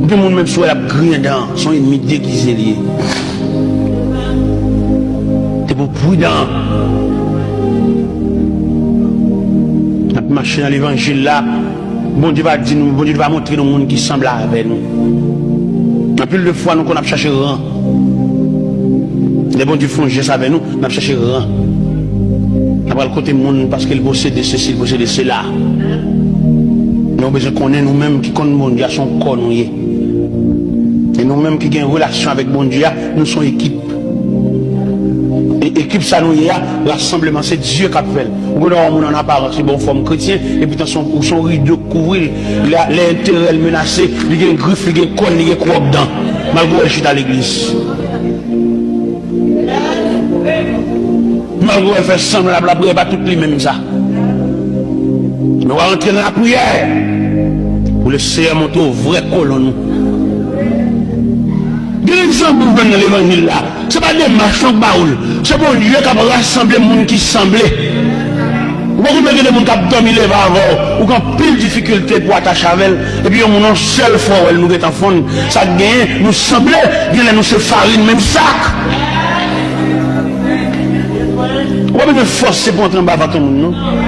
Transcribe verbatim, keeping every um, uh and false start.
Gen moun menm si w wè l ap griyen dan, se yon ènmi degize li ye. Se pou w pridan. N ap mache nan levanjil la. Bondye pa di nou, Bondye pa montre nou moun ki sanble avè nou. Anpil de fwa, nou konn ap chache ran. Lè Bondye fè yon jès avè nou, n ap chache ran. N ap al kote moun paske l posede sesi, l posede sela. Men w bezwen konnen nou menm ki konn Bondye a, se yon kò nou ye. E nou menm ki gen relasyon avèk Bondye a, nou se yon ekip. E ekip sa nou ye a, rasanbleman, se Dye k ap fè l. Ou gen dwa wè yon moun an aparans, li ba w fòm kretyen, epi tan se yon, se yon rido k kouvri l. Lè, lè enterè l menase, li gen grif, li gen kòn, li gen kwòk dan. Malgre w wè l chita legliz. Malgre w wè l fè sanblan l ap lapriyè, e pa tout li menm sa. Men w a rantre nan lapriyè pou Leseyè montre w vrè kolonn ou. Gen egzanp ou jwenn nan levanjil la. Se pa demach non k ba ou l. Se Bondye k ap rasanble moun ki sanble. Ou poko wè gen de moun k ap dòmi leve avè w. Ou gen anpil difikilte pou atache avè l. Epi yon moun yon sèl fwa w wè l nou gentan fonn. Sa k genyen, nou sanble, genlè nou se farin menm sak. Ou pa bezwen fòse pou antre anba vant yon moun non.